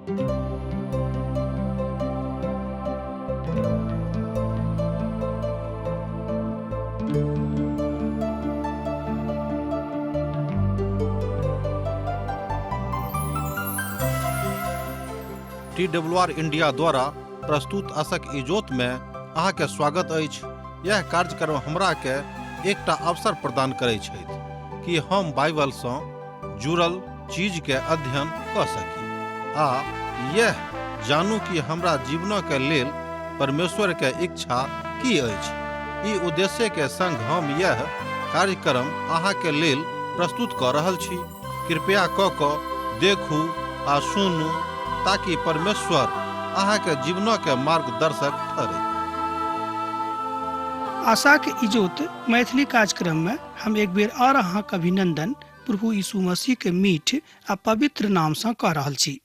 T W R India द्वारा प्रस्तुत असक इजोत में अहाँके स्वागत अछि। यह कार्यक्रम हमरा के एकटा अवसर प्रदान करै छथि कि हम बाइबल सँ जुड़ल चीज के अध्ययन कऽ सकी आ यह जानू कि हमरा जीवन के लेल परमेश्वर के इच्छा की अछि। ई उद्देश्य के संग हम यह कार्यक्रम अहाँ के लेल प्रस्तुत कऽ रहल छी। कृपया कऽ कऽ देखू आ सुनू ताकि परमेश्वर अहाँ के जीवन के मार्गदर्शक ठहरे। आशाक इजोत मैथिली कार्यक्रम में हम एक बेर और अहाँक अभिनंदन प्रभु यीशु मसीह के मीठ आ पवित्र नाम सँ कऽ रहल छी।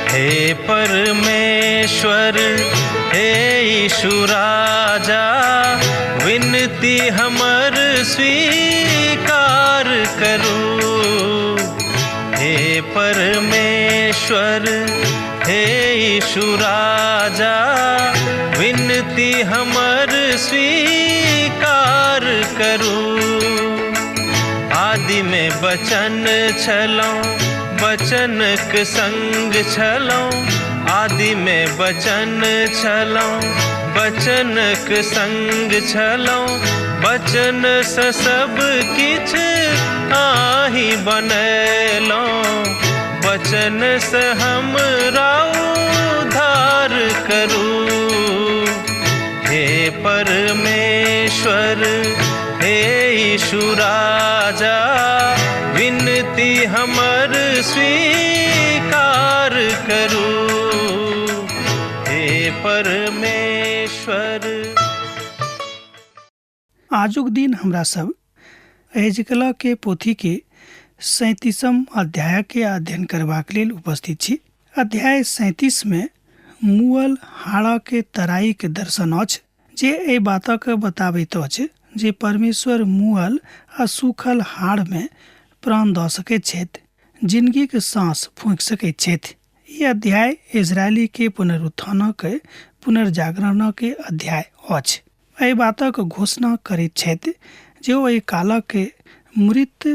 हे परमेश्वर, हे यीशु राजा, विनती हमर स्वीकार करू। हे परमेश्वर, हे यीशु राजा, विनती हमर स्वीकार करू। आदि में बचन छलौं, बचनक संग छलौं। आदि में बचन छलौं, बचनक संग छलौं। बचन सँ सब किछ आही बनेलौं। बचन सँ हमरा उद्धार करू। हे परमेश्वर, हे यीशु राजा, विनती हमर स्वीकार करू। हे परमेश्वर। आजुक दिन हमरा सब यहेजकेल के पोथी के 37 अध्याय के अध्ययन करबाक लेल उपस्थित छी। अध्याय 37 में मुअल हाड़ा के तराई के दर्शन अछि, जे एहि बातक बताबैत अछि जे परमेश्वर मुअल आ सूखल हाड़ में प्राण दऽ सकैत छथि, जिंदगी के सांस फूंकि सकैत छथि। ई अध्याय इजरायली के पुनरुत्थानक पुनर्जागरणक अध्याय अछि। एहि बातक घोषणा करैत छथि जे ओ एहि कालक मृत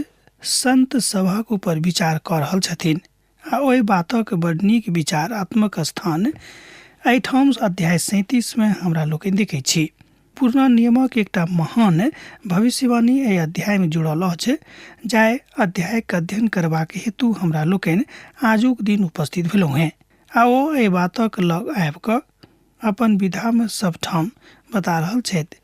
संत सभक ऊपर विचार कऽ रहल छथिन आ ओहि बातक बड नीक विचारात्मक स्थान एहिठाम अध्याय 37 में हमरा लोकनि देखैत छी। पुरना नियमक एकटा महान भविष्यवाणी एहि अध्याय में जुड़ल अछि, जाहि अध्यायक अध्ययन करबाक हेतु हमरा लोकनि आजुक दिन उपस्थित भेलहुँ हेँ आ ओ एहि बातक लग आबि कऽ अपन विधामे सबठाम बता रहल छथि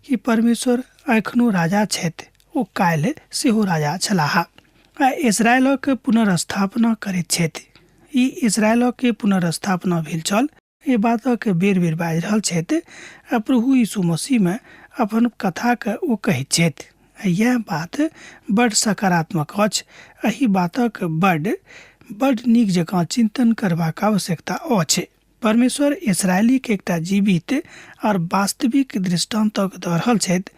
कि परमेश्वर एखनो राजा छथि, ओ काल्हि सेहो राजा छलाह आ इस्राएलक पुनर्स्थापना करैत छथि। ई इस्राएलक पुनर्स्थापना भेल छल, एहि बातक बेर बेर बाजि रहल छथि आ प्रभु यीशु मसीहमे अपन कथाके ओ कहैत छथि। इएह बात बड सकारात्मक अछि। एहि बातक बड बड नीक जकाँ चिन्तन करबाक आवश्यकता अछि। परमेश्वर इस्राएलीके एकटा जीवित और वास्तविक दृष्टान्तक दऽ रहल छथि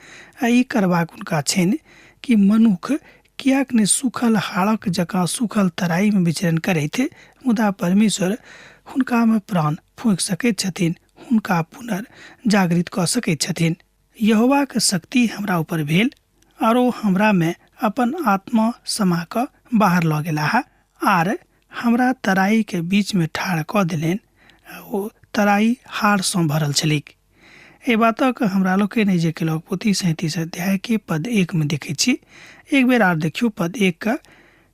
आ ई करबाक हुनका छनि कि मनुख किएक ने सूखल हाड़क जकाँ सूखल तराईमे विचरण करैत, मुदा परमेश्वर हुनकामे प्राण फूँकि सकैत छथिन, हुनका पुनर्जागृत कऽ सकैत छथिन। यहोवाक शक्ति हमरा ऊपर भेल और ओ हमरामे अपन आत्मा समा कऽ बाहर लऽ गेलाह आर हमरा तराईके बीचमे ठाढ़ कऽ देलनि। ओ तराई हाड़सँ भरल छलैक। एहि बातक हमरा लोकनि जे केलक पोथी 37 अध्याय के पद 1 में देखै छी। एक बेर आर देखियौ पद 1 के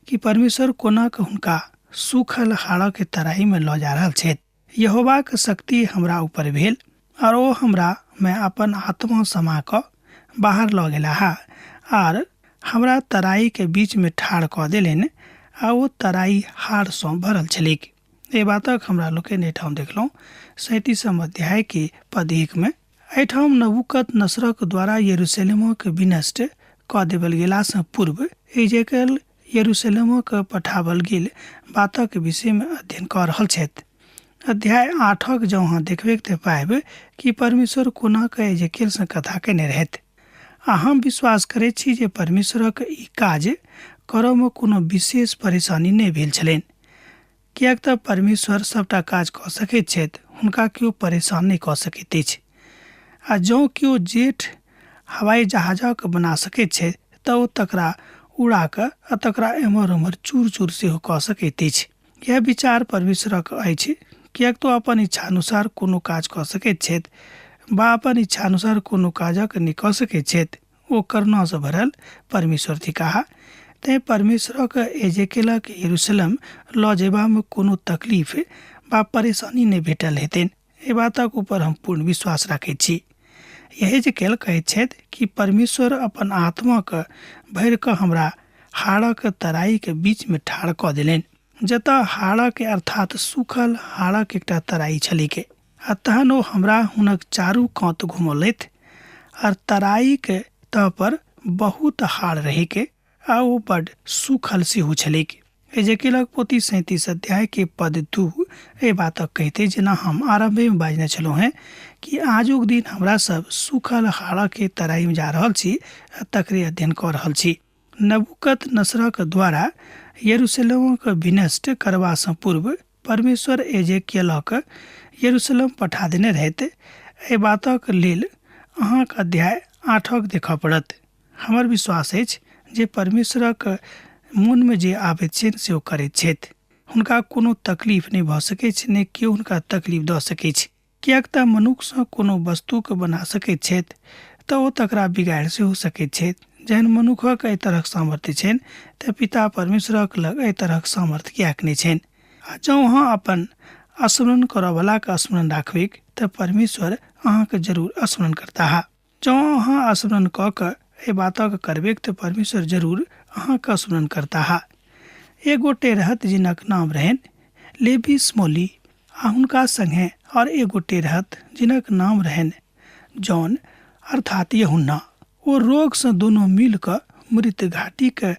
कि परमेश्वर कोना कऽ हुनका सूखल हाड़क तराई में लऽ जा रहल छथि। यहोवाक शक्ति हमरा ऊपर भेल और ओ हमरा में अपन आत्मा समा कऽ बाहर लऽ गेलाह आर हमरा तराईके बीचमे ठाढ़ कऽ देलनि आ ओ तराई हाड़सँ भरल छलैक। एहि बातक हमरा लोकनि एहिठाम देखलहुँ 37म अध्यायके पद 1 मे। एहिठाम नबूकत नसरक द्वारा यरूशलेमक विनष्ट कऽ देबल गेलासँ पूर्व एजेकल यरूशलेमक पठाबल गेल बातक विषयमे अध्ययन कऽ रहल छथि। अध्याय 8 जँ अहाँ देखबैक तऽ पायब कि परमेश्वर कोना कऽ एजेकेलसँ कथा केने रहथि। आ हम विश्वास करैत छी जे परमेश्वरक ई काज करऽमे कोनो विशेष परेशानी नहि भेल छलनि, किएक तऽ परमेश्वर सभटा काज कऽ सकैत छथि, हुनका केओ परेशान नहि कऽ सकैत अछि। आ जँ केओ जेठ हवाई जहाजक बना सकैत छै तऽ ओ तकरा उड़ा कऽ आ तकरा एम्हर ओम्हर चूर चूर सेहो कऽ सकैत अछि। इएह विचार परमेश्वरक अछि, किएक तऽ ओ अपन इच्छानुसार कोनो काज कऽ सकैत छथि वा अपन इच्छानुसार कोनो काजक नहि कऽ सकैत छथि। ओ करुणासँ भरल परमेश्वर थिकाह। तेँ परमेश्वरक एजेकेलक यरूशलेम लऽ जेबामे कोनो तकलीफ वा परेशानी नहि भेटल हेतनि, एहि बातक ऊपर हम पूर्ण विश्वास राखैत छी। यहेजकेल कहैत छथि कि परमेश्वर अपन आत्माक भरि कऽ हमरा हाड़क तराईक बीचमे ठाढ़ कऽ देलनि, जतऽ हाड़क अर्थात सूखल हाड़क एकटा तराई छलैक। आ तहन ओ हमरा हुनक चारू कात घुमौलथि आर तराईक तह पर बहुत हाड़ रहैक आ ओ बड सूखल सेहो छलैक। एजेकेलक पोथी 37 अध्याय के पद 2 एहि बातक कहिते, जेना हम आरम्भे में बाजने छलहुँ हेँ कि आजुक दिन हमरा सब सूखल हाड़क के तराई में जा रहल छी आ तकरे अध्ययन कऽ रहल छी। नबूकत नसरक द्वारा यरूशलेमक विनष्ट करबासँ पूर्व परमेश्वर एजेकियलक यरूशलेम पठा देने रहथि। एहि बातक लेल अहाँक अध्याय 8 देखऽ पड़त। हमर विश्वास अछि जे परमेश्वरक मोनमे जे आबैत छनि से ओ करैत छथि। हुनका कोनो तकलीफ नहि भऽ सकैछ, ने केओ हुनका तकलीफ दऽ सकैछ। किएक तऽ मनुखसँ कोनो वस्तुके बना सकैत छथि तऽ ओ तकरा बिगाड़ि सेहो सकैत छथि। जहन मनुखक एहि तरहक सामर्थ्य छनि तऽ पिता परमेश्वरक लग एहि तरहक सामर्थ्य किएक नहि छनि? आ जँ अहाँ अपन स्मरण करऽवलाके स्मरण राखबैक तऽ परमेश्वर अहाँके जरूर स्मरण करताह। जँ अहाँ स्मरण कऽ कऽ एहि बातक करबैक तऽ परमेश्वर जरूर अहाँके स्मरण करताह। एक गोटे रहत जिनक नाम रहनि लेवी स्मोली आ हुनका संगे आओर एक गोटे रहत जिनक नाम रहनि जॉन अर्थात यहुन्ना। ओ रोगसँ दुनू मिल कऽ मृत घाटीके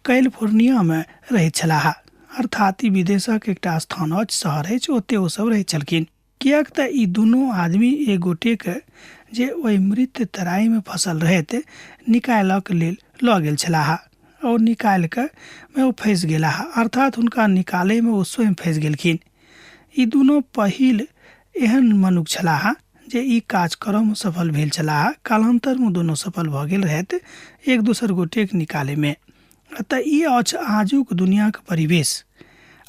कैलिफोर्नियामे रहैत छलाह, अर्थात ई विदेशक एकटा स्थान अछि, शहर अछि, ओतय ओ सब रहैत छलखिन। किएक तऽ ई दुनू आदमी एक गोटेके जे ओहि मृत तराईमे फँसल रहथि निकालऽके लेल लऽ गेल छलाह आओर निकालि कऽ मे ओ फँसि गेलाह, अर्थात हुनका निकालैमे ओ स्वयं फँसि गेलखिन। ई दुनू पहिल एहन मनुख छलाह जे ई काज करऽमे सफल भेल छलाह। कालान्तरमे दुनू सफल भऽ गेल रहथि एक दोसर गोटेके निकालैमे। तऽ ई अछि आजुक दुनिआँके परिवेश।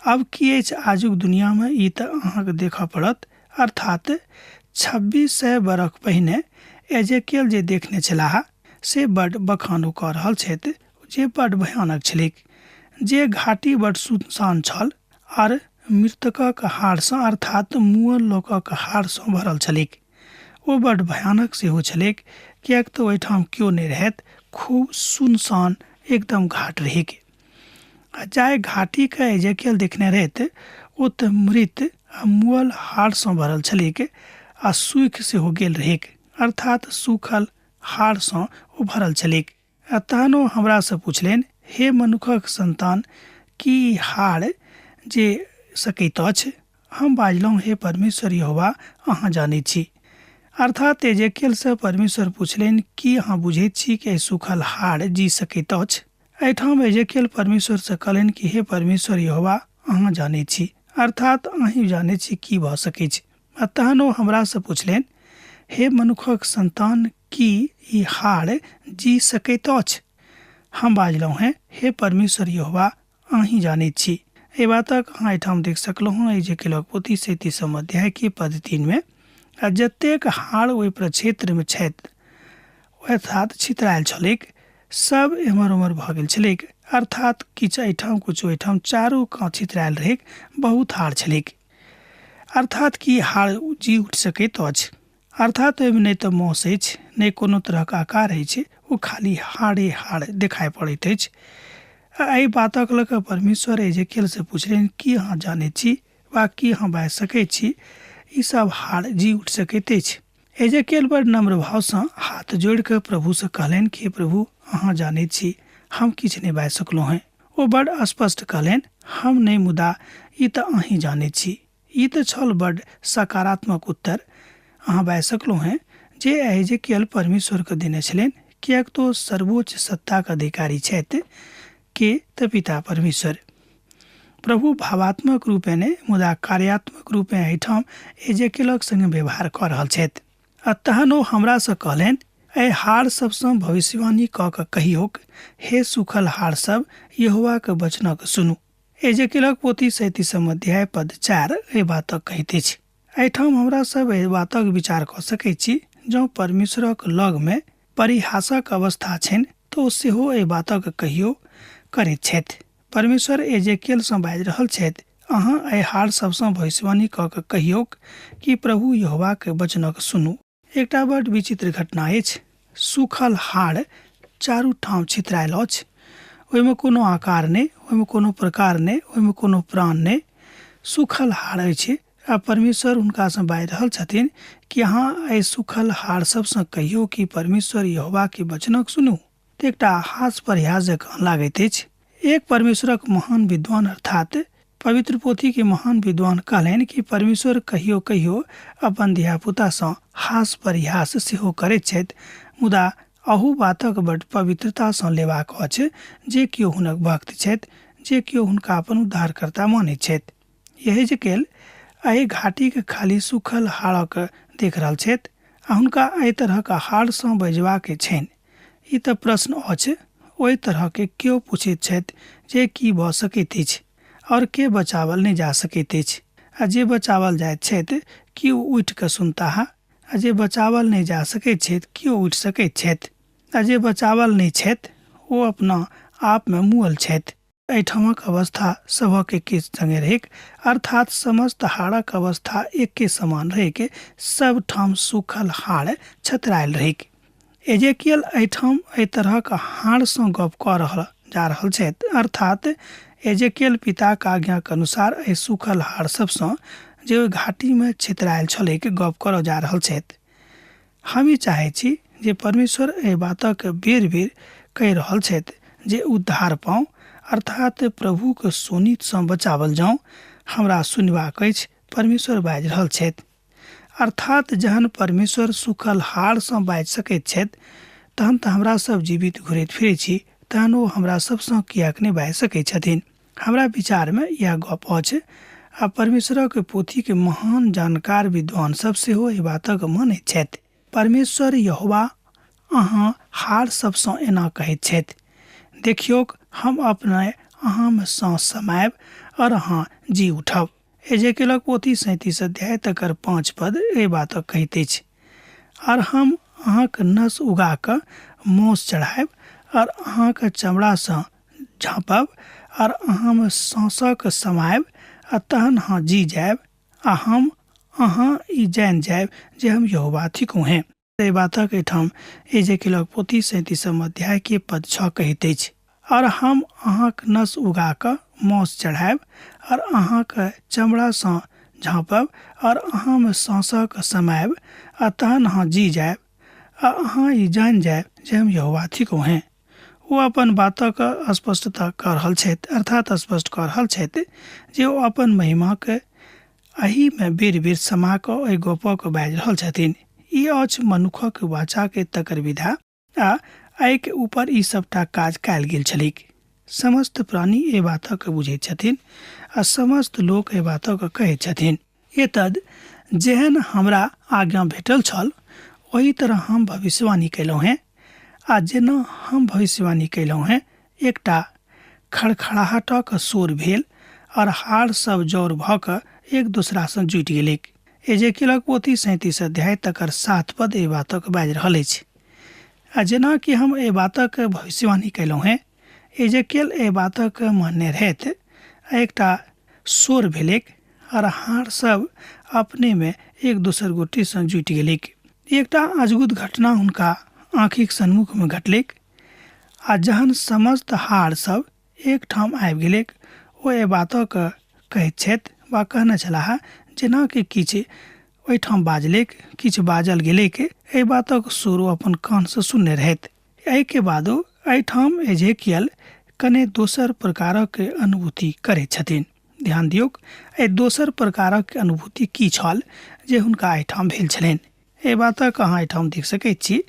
आब की अछि आजुक दुनिआँमे ई तऽ अहाँके देखऽ पड़त, अर्थात 2600 बरख पहिने एजेकियल जे देखने छलाह से बड्ड बखान ओ कऽ रहल छथि जे बड्ड भयानक छलैक, जे घाटी बड्ड सुनसान छल आर मृतकक हाड़सँ अर्थात मुअल लोकक हाड़सँ भरल छलैक। ओ बड्ड भयानक सेहो छलैक, किएक तऽ ओहिठाम केओ नहि रहैत, खूब सुनसान एकदम घाट रहैक। आ जाहि घाटीके एजेकियल देखने रहैत ओ तऽ मृत आ मुअल हाड़सँ भरल छलैक आ सूखि सेहो गेल रहैक, अर्थात सूखल हाड़सँ ओ भरल छलैक। आ तहन ओ हमरासँ पुछलनि, हे मनुखक सन्तान, की ई हाड़ जे सकैत अछि? हम बाजलहुँ, हे परमेश्वर यहोवा, अहाँ जानैत छी। अर्थात एजेकियलसँ परमेश्वर पुछलनि, की अहाँ बुझैत छी कि एहि सूखल हाड़ जी सकैत अछि? एहिठाम एजेकियल परमेश्वरसँ कहलनि कि हे परमेश्वर यहोवा, अहाँ जानैत छी, अर्थात अहीं जानैत छी की भऽ सकैछ। आ तहन ओ हमरासँ पुछलनि, हे मनुखक सन्तान, की ई हाड़ जी सकैत अछि? हम बाजलहुँ हेँ, हे परमेश्वर यहोवा, अहीं जानैत छी। एहि बातक अहाँ एहिठाम देख सकलहुँ हँ एजेकियलक पोथी 37म अध्यायके पद 3मे। आ जतेक हाड़ ओहि प्रक्षेत्रमे छथि, अर्थात छितरायल छलैक, सब एम्हर ओम्हर भऽ गेल छलैक, अर्थात किछु एहिठाम किछु ओहिठाम चारू कात छितरायल रहैक, बहुत हाड़ छलैक। अर्थात की हाड़ जी उठि सकैत अछि? अर्थात ओहिमे नहि तऽ माउस अछि, नहि कोनो तरहक आकार अछि, ओ खाली हाड़े हाड़ देखाय पड़ैत अछि। आ एहि बातक लऽ कऽ परमेश्वर एजेकियलसँ पुछलनि, की अहाँ जानैत छी वा की अहाँ बाजि सकैत छी ई सब हाड़ जी उठि सकैत अछि? एजेकियल बड़ नम्र भावसँ हाथ जोड़ि कऽ प्रभुसँ कहलनि कि हे प्रभु, अहाँ जानैत छी, हम किछु नहि बाजि सकलहुँ हेँ। ओ बड़ स्पष्ट कहलनि, हम नहि मुदा ई तऽ अहीं जानैत छी। ई तऽ छल बड़ सकारात्मक उत्तर। अहाँ बाजि सकलहुँ हेँ जे एजेकियल परमेश्वरकेँ देने छलनि, किएक तऽ ओ सर्वोच्च सत्ताक अधिकारी छथि, के तऽ पिता परमेश्वर। प्रभु भावात्मक रूपेँ नहि मुदा कार्यात्मक रूपेँ एहिठाम एजेकियलक संगे व्यवहार कऽ रहल छथि। आ तहन ओ हमरासँ कहलनि, एहि हाड़ सभसँ भविष्यवाणी कऽ कऽ कहिऔक, हे सूखल हाड़ सभ, यहोवाक वचनक सुनू। एजेकियलक पोथी सैंतीसम अध्याय पद 4 एहि बातक कहैत अछि। एहिठाम हमरा सभ एहि बातक विचार कऽ सकैत छी, जँ परमेश्वरक लगमे परिहासक अवस्था छनि तऽ ओ सेहो एहि बातक कहियो करैत छथि। परमेश्वर एजेकियलसँ बाजि रहल छथि, अहाँ एहि हाड़ सभसँ भविष्यवाणी कऽ कऽ कहिऔक कि प्रभु यहोवाक वचनक सुनू। एकटा बड विचित्र घटना अछि। सूखल हाड़ चारू ठाम छितरायल अछि। ओहिमे कोनो आकार नहि, ओहिमे कोनो प्रकार नहि, ओहिमे कोनो प्राण नहि। सूखल हाड़ अछि आ परमेश्वर हुनकासँ बाजि रहल छथिन कि अहाँ एहि सूखल हाड़ सभसँ कहियौ कि परमेश्वर यहोवाके वचनक सुनू। तऽ एकटा हास परिहास जकाँ लागैत अछि। एक परमेश्वरक महान विद्वान अर्थात पवित्र पोथीके महान विद्वान कहलनि कि परमेश्वर कहियो कहियो अपन धियापुतासँ हास परिहास सेहो करैत छथि, मुदा अहू बातक बड पवित्रतासँ लेबाक अछि जे केओ हुनक भक्त छथि, जे केओ हुनका अपन उद्धारकर्ता मानैत छथि। यहेजकेल एहि घाटीक खाली सूखल हाड़क देख रहल छथि आ हुनका एहि तरहक हाड़सँ बजबाक छनि। ई तऽ प्रश्न अछि, ओहि तरहके केओ पुछैत छथि जे की भऽ सकैत अछि आओर के बचावल नहि जा सकैत अछि, आ जे बचावल जाइत छथि की ओ उठि कऽ सुनताह, आ जे बचावल नहि जा सकैत छथि की ओ उठि सकैत छथि, आ जे बचावल नहि छथि ओ अपना आपमे मुअल छथि। एहिठामक अवस्था सभक एके संगे रहैक, अर्थात् समस्त हाड़क अवस्था एके समान रहैक, सब ठाम सूखल हाड़ छतरायल रहैक। एजेकियल एहिठाम एहि तरहक हाड़सँ गप कऽ रहल जा रहल छथि, अर्थात् एजेकियल पिताक आज्ञाक अनुसार एहि सूखल हाड़ सभसँ जे ओहि घाटीमे छितरायल छलैक गप करऽ जा रहल छथि। हम ई चाहैत छी जे परमेश्वर एहि बातक बेर-बेर कहि रहल छथि जे उद्धार पाउ, अर्थात् प्रभुक शोणितसँ बचाओल जाउ। हमरा सुनबाक अछि, परमेश्वर बाजि रहल छथि। अर्थात् जहन परमेश्वर सूखल हाड़सँ बाजि सकैत छथि, तहन तऽ हमरा सभ जीवित घुरैत फिरैत छी, तहन ओ हमरा सभसँ किएक नहि बाजि सकैत छथिन? हमरा विचारमे इएह गप अछि आ परमेश्वरक पोथीक महान जानकार विद्वान सभ सेहो एहि बातक मानैत छथि। परमेश्वर यहोवा अहाँ हाड़ सभसँ एना कहैत छथि, देखियौक, हम अपने अहाँमे साँस समायब और अहाँ जी उठब। एजेकेलक पोथी 37 अध्याय तकर 5 पद एहि बातक कहैत अछि, और हम अहाँक नस उगा कऽ मौस चढ़ायब और अहाँक चमड़ासँ झाँपब आर अहाँमे साँसक समायब आ तहन अहाँ जी जायब आ हम अहाँ ई जानि जायब जे हम यहोवा थिकहुँ हेँ। एहि बातक एहिठाम एजेकिलक पोथी 37 अध्याय के पद 6 कहैत अछि, और हम अहाँक नस उगा कऽ मौस चढ़ायब और अहाँक चमड़ासँ झाँपब और अहाँमे साँसक समायब आ तहन अहाँ जी जायब आ अहाँ ई जानि जायब जे हम यहोवा थिकहुँ हेँ। ओ अपन बातक स्पष्टता कऽ रहल छथि, अर्थात स्पष्ट कऽ रहल छथि जे ओ अपन महिमाक एहिमे बेर-बेर समा कऽ एहि गपक बाजि रहल छथिन। ई अछि मनुखक वाचाक तकर विधा आ एहिक ऊपर ई सभटा काज कयल गेल छलैक। समस्त प्राणी एहि बातक बुझैत छथिन आ समस्त लोक एहि बातक कहैत छथिन। एतद जेहन हमरा आज्ञा भेटल छल ओही तरह हम भविष्यवाणी कयलहुँ हेँ आ जेना हम भविष्यवाणी कयलहुँ हेँ एकटा खड़खड़ाहटक शोर भेल और हाड़ सब जौर भऽ कऽ एक दोसरासँ जुटि गेलैक। एजेकिलक पोथी 37 अध्याय तकर 7 पद एहि बातक बाजि रहल अछि। आ जेना कि हम एहि बातक भविष्यवाणी कयलहुँ हेँ, एजेकियल एहि बातक मानने रहथि आ एकटा शोर भेलैक आर हाड़ सब अपनेमे एक दोसर गोटेसँ जुटि गेलैक। एकटा अजगुत घटना हुनका आँखिक सन्मुखमे घटलैक आ जहन समस्त हाड़ सब एकठाम आबि गेलैक, ओ एहि बातक कहैत छथि वा कहने छलाह जेनाकि किछु ओहिठाम बाजलैक, किछु बाजल गेलैक, एहि बातक सुर ओ अपन कानसँ सुनने रहथि। एहिके बादो एहिठाम एजेकियल कने दोसर प्रकारक अनुभूति करैत छथिन। ध्यान दियौक, एहि दोसर प्रकारक अनुभूति की छल जे हुनका एहिठाम भेल छलनि। एहि बातक अहाँ एहिठाम देख सकैत छी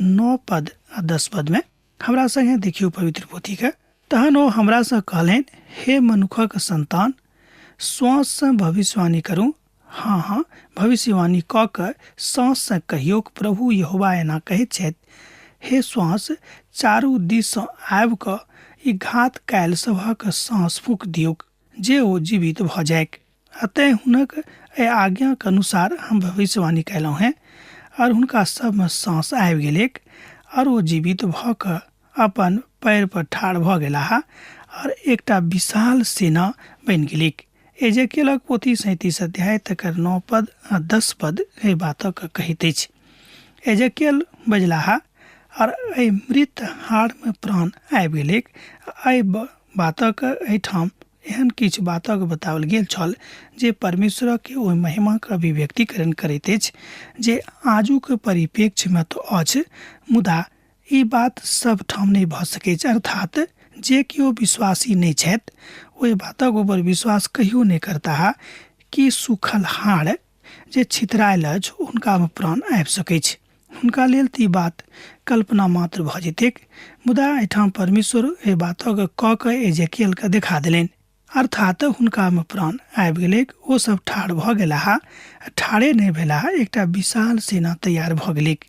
9 पद आ 10 पदमे। हमरा संगे देखियौ पवित्र पोथीके। तहन ओ हमरासँ कहलनि, हे मनुखक संतान, श्वाससँ भविष्यवाणी करू, हाँ हाँ, भविष्यवाणी कऽ कऽ साँससँ कहियौक, प्रभु यहोवा एना कहैत छथि, हे श्वास, चारू दिससँ आबि कऽ ई घात कयल सभक साँस फूकि दियौक जे ओ जीवित भऽ जाइक। आ तेँ हुनक एहि आज्ञाक अनुसार हम भविष्यवाणी कयलहुँ हेँ, और हुनका सभमे साँस आबि गेलैक, और ओ जीवित भऽ कऽ अपन पैर पर ठाढ़ भऽ गेलाह, और एकटा विशाल सेना बनि गेलैक। एजेकियलक पोथी 37 अध्याय तकर 9 पद आ 10 पद एहि बातक कहैत अछि। एजेकियल बजलाह, और एहि मृत हाड़मे प्राण आबि गेलैक। एहि बातक एहिठाम एहन किछु बातक बताओल गेल छल जे परमेश्वरक ओहि महिमाक अभिव्यक्तिकरण करैत अछि जे आजुक परिप्रेक्ष्यमे तऽ अछि, मुदा ई बात सब ठाम नहि भऽ सकैछ। अर्थात जे केओ विश्वासी नहि छथि ओहि बातक ऊपर विश्वास कहियो नहि करताह कि सूखल हाड़ जे छितरायल अछि हुनकामे प्राण आबि सकैछ। हुनका लेल तऽ ई बात कल्पना मात्र भऽ जेतैक, मुदा एहिठाम परमेश्वर एहि बातक कऽ कऽ एजेकियलके देखा देलनि। अर्थात हुनकामे प्राण आबि गेलैक, ओ सब ठाढ़ भऽ गेलाह। ठाढ़े नहि भेलाह, एकटा विशाल सेना तैयार भऽ गेलैक।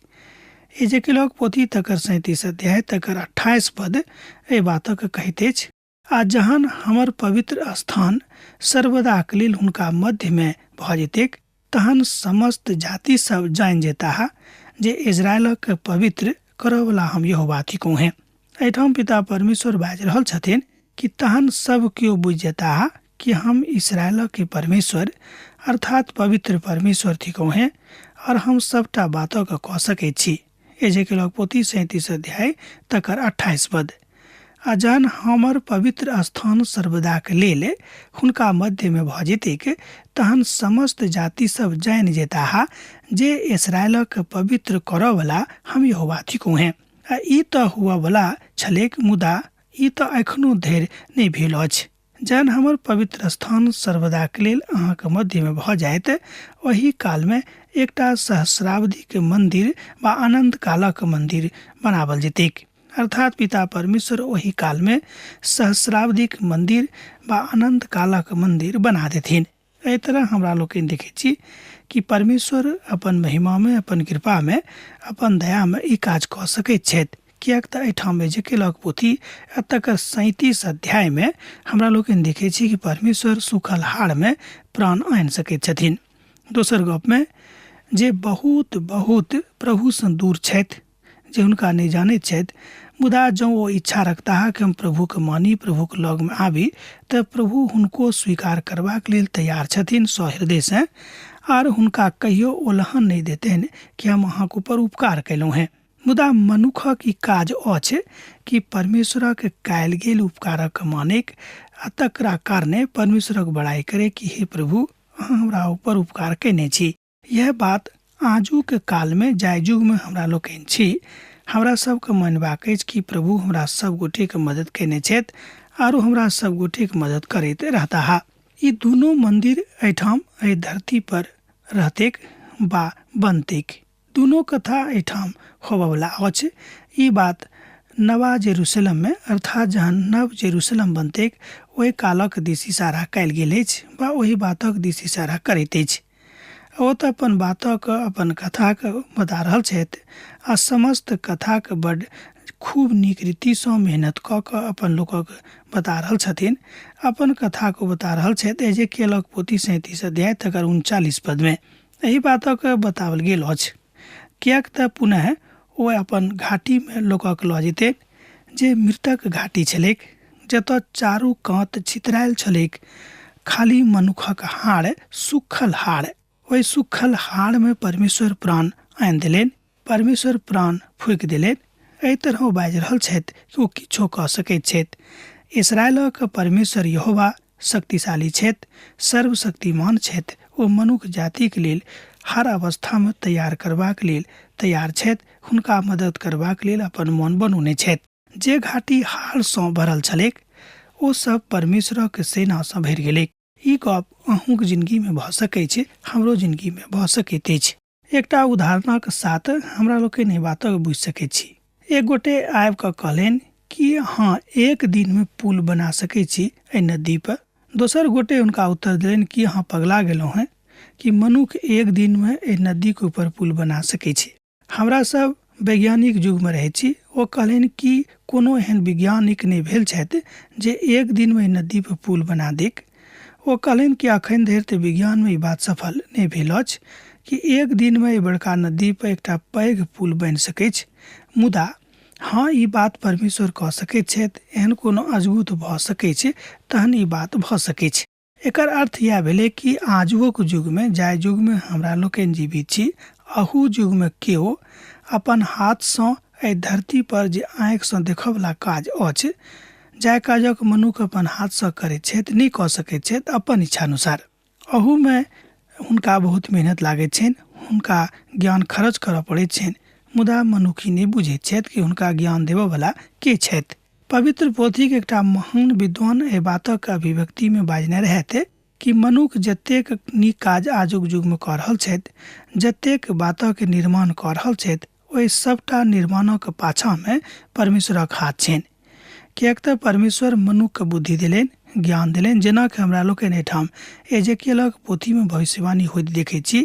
एजेकियलक पोथी तकर 37 अध्याय तकर 28 पद एहि बातक कहैत अछि, आ जहन हमर पवित्र स्थान सर्वदाक लेल हुनका मध्यमे भऽ जेतैक, तहन समस्त जाति सब जानि जेताह जे इजरायलक पवित्र करऽवला हम यहोवा थिकहुँ हेँ। एहिठाम पिता परमेश्वर बाजि रहल छथिन कि तहन सब केओ बुझि जेताह कि हम इसरायलक परमेश्वर अर्थात पवित्र परमेश्वर थिकहुँ हेँ, और हम सबटा बातक कऽ सकैत छी। एजेकेलक पोथी 37 अध्याय तकर 28 पद। आ जहन हमर पवित्र स्थान सर्वदाक लेल हुनका मध्यमे भऽ जेतैक, तहन समस्त जाति सब जानि जेताह जे इसरायलक पवित्र करऽवला हम यहोवा थिकहुँ हेँ। आ ई तऽ हुअवला छलैक, मुदा ई तऽ एखनो धरि नहि भेल अछि। जहन हमर पवित्र स्थान सर्वदाक लेल अहाँक मध्यमे भऽ जायत, ओहि कालमे एकटा सहस्राब्दीक मन्दिर वा अनन्त कालक मन्दिर बनाओल जेतैक। अर्थात पिता परमेश्वर ओहि कालमे सहस्राब्दीक मन्दिर वा अनन्त कालक मन्दिर बना देथिन। एहि तरह हमरा लोकनि देखैत छी कि परमेश्वर अपन महिमामे, अपन कृपामे, अपन दयामे ई काज कऽ सकैत छथि। किएक तऽ एहिठाम एजेकेलक पोथी आ तकर 37 अध्यायमे हमरा लोकनि देखैत छी कि परमेश्वर सूखल हाड़मे प्राण आनि सकैत छथिन। दोसर गपमे जे बहुत बहुत प्रभुसँ दूर छथि, जे हुनका नहि जानैत छथि, मुदा जँ ओ इच्छा रखताह कि हम प्रभुके मानी, प्रभुके लगमे आबी, तऽ प्रभु हुनको स्वीकार करबाक लेल तैयार छथिन सहृदयसँ, आर हुनका कहियो ओलहन नहि देतनि कि हम अहाँके ऊपर उपकार कयलहुँ हेँ। मुदा मनुखक ई काज अछि कि परमेश्वरक कयल गेल उपकारक मानैक आ तकरा कारणे परमेश्वरक बड़ाइ करे कि हे प्रभु, अहाँ हमरा ऊपर उपकार कयने छी। यह बात आजुक कालमे, जाहि युगमे हमरा लोकनि छी, हमरा सबके मानबाक अछि कि प्रभु हमरा सब गोटेके मदद कयने छथि आरो हमरा सब गोटेके मदद करैत रहताह। ई दुनू मंदिर एहिठाम एहि धरती पर रहतैक बा बनतैक। दुनू कथा एहिठाम होबऽवला अछि। ई बात नवा जेरूशलेममे, अर्थात जहन नव जेरूशलेम बनतैक, ओहि कालक दिस इशारा कयल गेल अछि वा ओहि बातक दिस इशारा करैत अछि। ओ तऽ अपन बातक, अपन कथाक बता रहल छथि आ समस्त कथाक बड्ड खूब नीक रीतिसँ मेहनत कऽ कऽ अपन लोकक बता रहल छथिन। अपन कथाक ओ बता रहल छथि एजेकियलक पोथी 37 अध्याय तकर 39 पदमे एहि बातक बताओल गेल अछि। किएक तऽ पुनः ओ अपन घाटीमे लोकक लऽ जेतैक जे मृतक घाटी छलैक, जतऽ चारू कात छितरायल छलैक खाली मनुखक हाड़, सुखल हाड़। ओहि सुखल हाड़मे परमेश्वर प्राण आनि देलनि। परमेश्वर प्राण फूकि देलनि। एहि तरह ओ बाजि रहल छथि कि ओ किछो कऽ सकैत छथि। इसराइलक परमेश्वर यहोवा शक्तिशाली छथि, सर्वशक्तिमान छथि। ओ मनुख जातिक लेल हर अवस्थामे तैयार करबाक लेल तैयार छथि, हुनका मदद करबाक लेल अपन मोन बनौने छथि। जे घाटी हाड़सँ भरल छलैक, ओ सब परमेश्वरक सेनासँ भरि गेलैक। ई गप अहूँक जिनगीमे भऽ सकैत छै, हमरो जिनगीमे भऽ सकैत अछि। एकटा उदाहरणक साथ हमरा लोकनि एहि बातक बुझि सकैत छी। एक गोटे आबि कऽ कहलनि कि अहाँ एक दिनमे पुल बना सकैत छी एहि नदीपर। दोसर गोटे हुनका उत्तर देलनि कि अहाँ पगला गेलहुँ हेँ कि मनुख एक दिनमे एहि नदीके ऊपर पुल बना सकैत छै। हमरा सब वैज्ञानिक युगमे रहैत छी। ओ कहलनि कि कोनो एहन वैज्ञानिक नहि भेल छथि जे एक दिनमे एहि नदीपर पुल बना देक। ओ कहलनि कि अखन धरि तऽ विज्ञानमे ई बात सफल नहि भेल अछि कि एक दिनमे एहि बड़का नदीपर एकटा पैघ पुल बनि सकैछ। मुदा हँ, ई बात परमेश्वर कऽ सकैत छथि। एहन कोनो अजगुत भऽ सकैछ तहन ई बात भऽ सकैछ। एकर अर्थ इएह भेलै कि आजुओक युगमे, जाहि युगमे हमरा लोकनि जीवित छी, अहू युगमे केओ अपन हाथसँ एहि धरतीपर जे आँखिसँ देखऽवला काज अछि, जाहि काजक मनुख अपन हाथसँ करैत छथि, नहि कऽ सकैत छथि अपन इच्छानुसार। अहूमे हुनका बहुत मेहनत लागैत छनि, हुनका ज्ञान खर्च करऽ पड़ैत छनि, मुदा मनुख ई नहि बुझैत छथि कि हुनका ज्ञान देबऽवला के छथि। पवित्र पोथीक एकटा महान विद्वान एहि बातक अभिव्यक्तिमे बाजने रहथि कि मनुख जतेक नीक काज आजुक युगमे कऽ रहल छथि, जतेक बातक निर्माण कऽ रहल छथि, ओहि सभटा निर्माणक पाछाँमे परमेश्वरक हाथ छनि। किएक तऽ परमेश्वर मनुखके बुद्धि देलनि, ज्ञान देलनि, जेनाकि हमरा लोकनि एहिठाम एजेकियलक पोथीमे भविष्यवाणी होइत देखैत छी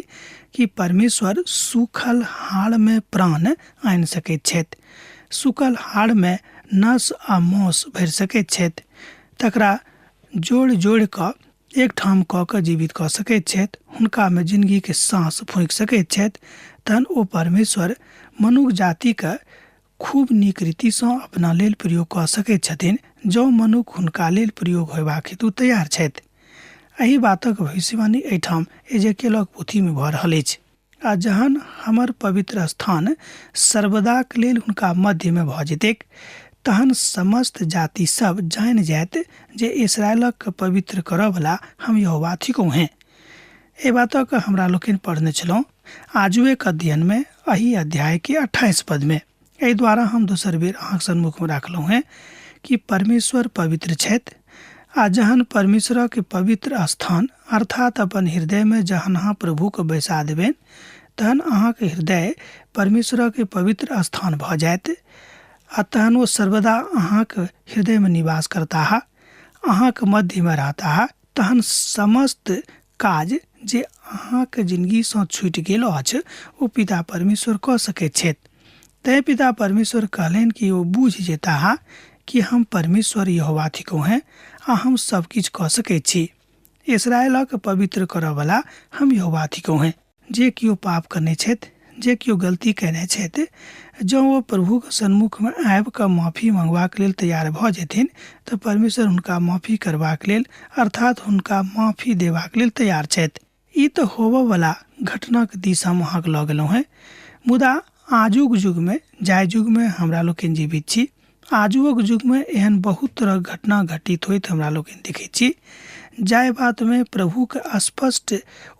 कि परमेश्वर सूखल हाड़मे प्राण आनि सकैत छथि, सूखल हाड़मे नस आ मौस भरि सकैत छथि, तकरा जोड़ि जोड़ि कऽ एकठाम कऽ कऽ जीवित कऽ सकैत छथि, हुनकामे जिनगीके साँस फूँकि सकैत छथि। तहन ओ परमेश्वर मनुख जातिके खूब नीक रीतिसँ अपना लेल प्रयोग कऽ सकैत छथिन, जँ मनुख हुनका लेल प्रयोग होयबाक हेतु तैयार छथि। एहि बातक भविष्यवाणी एहिठाम एजेकेलक पोथीमे भऽ रहल अछि। आ जहन हमर पवित्र स्थान सर्वदाक लेल हुनका मध्यमे भऽ जेतैक, तहन समस्त जाति सब जानि जायत जे इसराइलक पवित्र करऽवला हम यहोवा थिकहुँ हेँ। एहि बातक हमरा लोकनि पढ़ने छलहुँ आजुएक अध्ययनमे एहि अध्यायके 28 पदमे। एहि द्वारा हम दोसर बेर अहाँक सन्मुखमे राखलहुँ हेँ कि परमेश्वर पवित्र छथि, आ जहन परमेश्वरक पवित्र स्थान अर्थात अपन हृदयमे जहन अहाँ प्रभुके बैसा देबनि, तहन अहाँके हृदय परमेश्वरक पवित्र स्थान भऽ जायत, आ तहन ओ सर्वदा अहाँक हृदयमे निवास करताह, अहाँक मध्यमे रहताह। तहन समस्त काज जे अहाँक जिनगीसँ छूटि गेल अछि ओ पिता परमेश्वर कऽ सकैत छथि। तैँ पिता परमेश्वर कहलनि कि ओ बूझि जेताह कि हम परमेश्वर यहोवा थिकहुँ हेँ आ हम सब किछु कऽ सकैत छी। इसराइलक पवित्र करऽवला हम यहोवा थिकहुँ हेँ। जे केओ पाप करने छथि, जे केओ गलती कयने छथि, जँ ओ प्रभुक सन्मुखमे आबि कऽ माफी मङ्गबाक लेल तैयार भऽ जेथिन तऽ परमेश्वर हुनका माफी करबाक लेल अर्थात हुनका माफी देबाक लेल तैयार छथि। ई तऽ होबऽवला घटनाक दिस हम अहाँके लऽ गेलहुँ हेँ, मुदा आजुक युगमे, जाहि युगमे हमरा लोकनि जीवित छी, आजुक युगमे एहन बहुत तरहक घटना घटित होइत हमरा लोकनि देखैत छी, जाहि बातमे प्रभुके स्पष्ट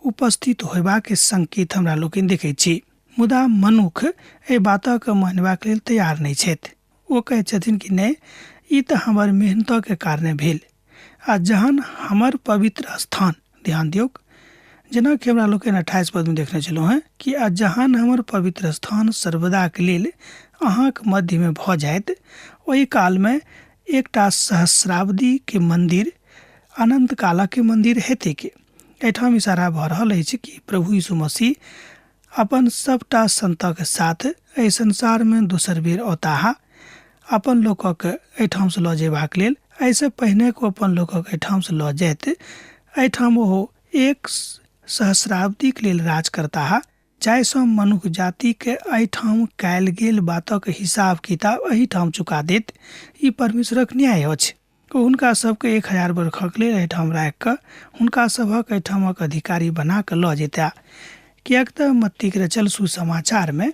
उपस्थित होयबाक संकेत हमरा लोकनि देखैत छी। मुदा मनुख एहि बातक मानबाक लेल तैयार नहि छथि। ओ कहैत छथिन कि नहि, ई तऽ हमर मेहनतके कारणे भेल। आ जहन हमर पवित्र स्थान, ध्यान दियौक, जेनाकि हमरा लोकनि 28 पदमे देखने छलहुँ हेँ कि आ जहन हमर पवित्र स्थान सर्वदाके लेल अहाँक मध्यमे भऽ जायत, ओहि कालमे एकटा सहस्राब्दीके मन्दिर अनन्त कालके मन्दिर हेतैक। एहिठाम इशारा भऽ रहल अछि कि प्रभु यीशु मसीह अपन सबटा संतक साथ एहि संसारमे दोसर बेर औताह अपन लोकक एहिठामसँ लऽ जेबाक लेल। एहिसँ पहिने ओ अपन लोकक एहिठामसँ लऽ जायत, एहिठाम ओ एक सहस्राब्दीक लेल राज करताह, जाहिसँ मनुख जातिके एहिठाम कयल गेल बातक हिसाब किताब एहिठाम चुका देत। ई परमेश्वरक न्याय अछि। ओ हुनका सभके 1000 बरखक लेल एहिठाम राखि कऽ हुनका सभक एहिठामक अधिकारी बना कऽ लऽ जेताह। किएक तऽ मत्तीक रचल सुसमाचारमे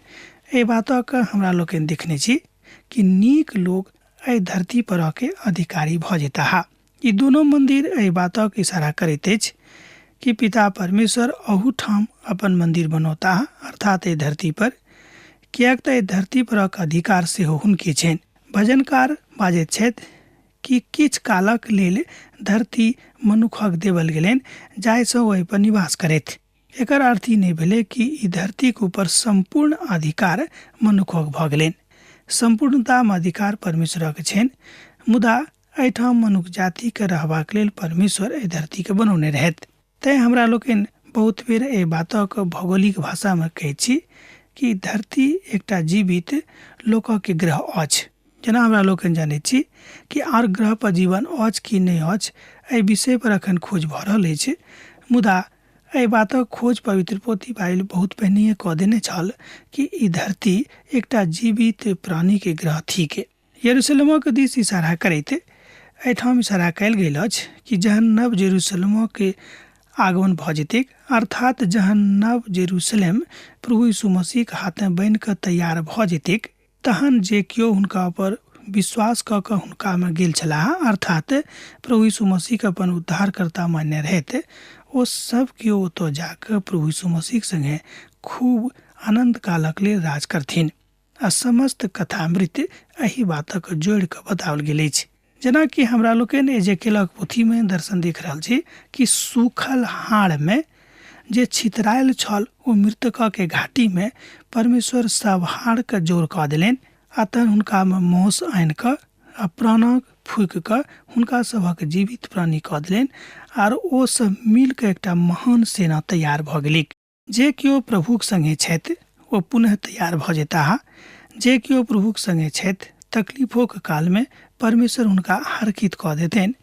एहि बातक हमरा लोकनि देखने छी कि नीक लोक एहि धरती पर के अधिकारी भऽ जेताह। ई दुनू मंदिर एहि बातक इशारा करैत अछि कि पिता परमेश्वर अहूठाम अपन मंदिर बनौताह, अर्थात एहि धरती पर, किएक तऽ एहि धरती परक अधिकार सेहो हुनके छनि। भजनकार बाजैत छथि कि किछु कालक लेल धरती मनुखक देवल गेलनि जाहिसँ ओ एहिपर निवास करथि। एकर अर्थ ई नहि भेलै कि ई धरतीक ऊपर सम्पूर्ण अधिकार मनुखक भऽ गेलनि। सम्पूर्णतामे अधिकार परमेश्वरक छनि, मुदा एहिठाम मनुख जातिके रहबाक लेल परमेश्वर एहि धरतीके बनौने रहथि। तैँ हमरा लोकनि बहुत बेर एहि बातक भौगोलिक भाषामे कहैत छी कि धरती एकटा जीवित लोकक ग्रह अछि। जेना हमरा लोकनि जनैत छी कि आर ग्रह पर जीवन अछि कि नहि अछि, एहि विषय पर अखन खोज भऽ रहल अछि, मुदा एहि बातक खोज पवित्र पोथी बाइबिल बहुत पहिनहिए कऽ देने छल कि ई धरती एकटा जीवित प्राणीके ग्रह थिक। यरूशलेमक दिस इशारा करैत एहिठाम इशारा कयल गेल अछि कि जहन नव जेरूशलेमक आगमन भऽ जेतैक, अर्थात जहन नव जेरूशलेम प्रभु यीशु मसीहक हाथे बनि कऽ तैयार भऽ जेतैक, तहन जे केओ हुनका पर विश्वास कऽ कऽ हुनकामे गेल छलाह, अर्थात प्रभु यीशु मसीहके अपन उद्धारकर्ता मानने रहथि, ओ सब केओ ओतऽ जा कऽ प्रभु यीशु मसीहक संगे खूब आनन्द कालक लेल राज करथिन। आ समस्त कथामृत एहि बातक जोड़ि कऽ बताओल गेल अछि। जेनाकि हमरा लोकनि एजेकेलक पोथीमे दर्शन देख रहल छी कि सूखल हाड़मे जे छितरायल छल ओ मृतकके घाटीमे परमेश्वर सब हाड़के जोड़ कऽ देलनि आ तहन हुनकामे मौस आनि कऽ आ प्राणक फूकि कऽ हुनका सभक जीवित प्राणी कऽ देलनि आर ओ सब मिल कऽ एकटा महान सेना तैयार भऽ गेलिक। जे केओ प्रभुक संगे छथि ओ पुनः तैयार भऽ जेताह। जे केओ प्रभुक संगे छथि तकलीफोक कालमे परमेश्वर हुनका हरखित कऽ देतनि।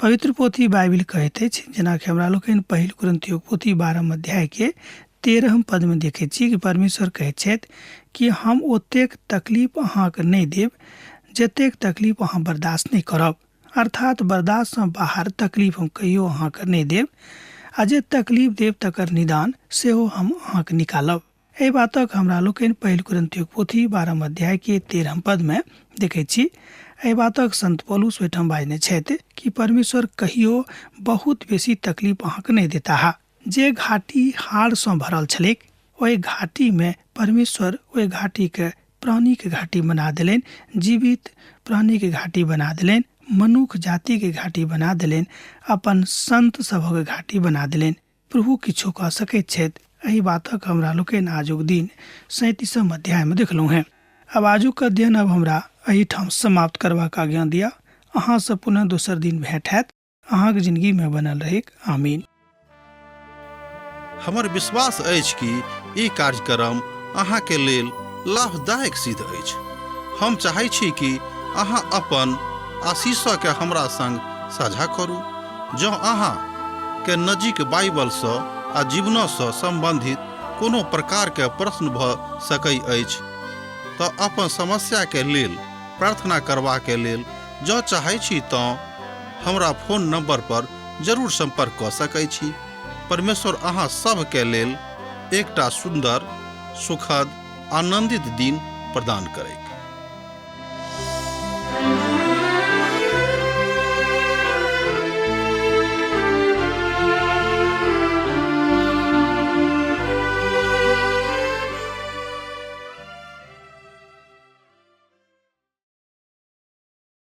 पवित्र पोथी बाइबिल कहैत अछि, जेनाकि हमरा लोकनि पहिल कुरिन्थियोक पोथी 12 अध्यायके 13 पदमे देखैत छी कि परमेश्वर कहैत छथि कि हम ओतेक तकलीफ अहाँके नहि देब जतेक तकलीफ अहाँ बर्दाश्त नहि करब। अर्थात बर्दाश्तसँ बाहर तकलीफ हम कहियो अहाँके नहि देब आ जे तकलीफ देब तकर निदान सेहो हम अहाँके निकालब। एहि बातक हमरा लोकनि पहिल कुरिन्थियोक पोथी 12 अध्यायके 13 पदमे देखैत छी। एहि बातक संत पौलुस ओहिठाम बाजने छथि कि परमेश्वर कहियो बहुत बेसी तकलीफ अहाँके नहि देताह। जे घाटी हाड़सँ भरल छलैक ओहि घाटीमे परमेश्वर ओहि घाटीके प्राणीके घाटी बना देलनि, जीवित प्राणीके घाटी बना देलनि, मनुख जातिके घाटी बना देलनि, अपन संत सभक घाटी बना देलनि। प्रभु किछु कऽ सकैत छथि, एहि बातक हमरा लोकनि आजुक दिन 37 अध्यायमे देखलहुँ हेँ। आब आजुक अध्ययन अब हमरा एहिठाम समाप्त करबाक आज्ञा दिअ। अहाँसँ पुनः दोसर दिन भेंट हैत। अहाँक जिंदगी में बनल रहेक। आमीन। हमर विश्वास अछि कि ई कार्यक्रम अहाँके लेल लाभदायक सिद्ध अछि। हम चाहै छी कि अहाँ अपन आशीषके हमरा संग साझा करू। जँ अहाँ के नजीक बाइबलसँ आ जीवनसँ सम्बन्धित कोनो प्रकारके प्रश्न भऽ सकै अछि तऽ अपन समस्याके लेल प्रार्थना करबाके लेल जँ चाहै छी तँ हमरा फोन नंबर पर जरूर संपर्क कऽ सकै छी। परमेश्वर अहाँ सभके लेल एकटा सुन्दर, सुखद, आनंदित दिन प्रदान करैत।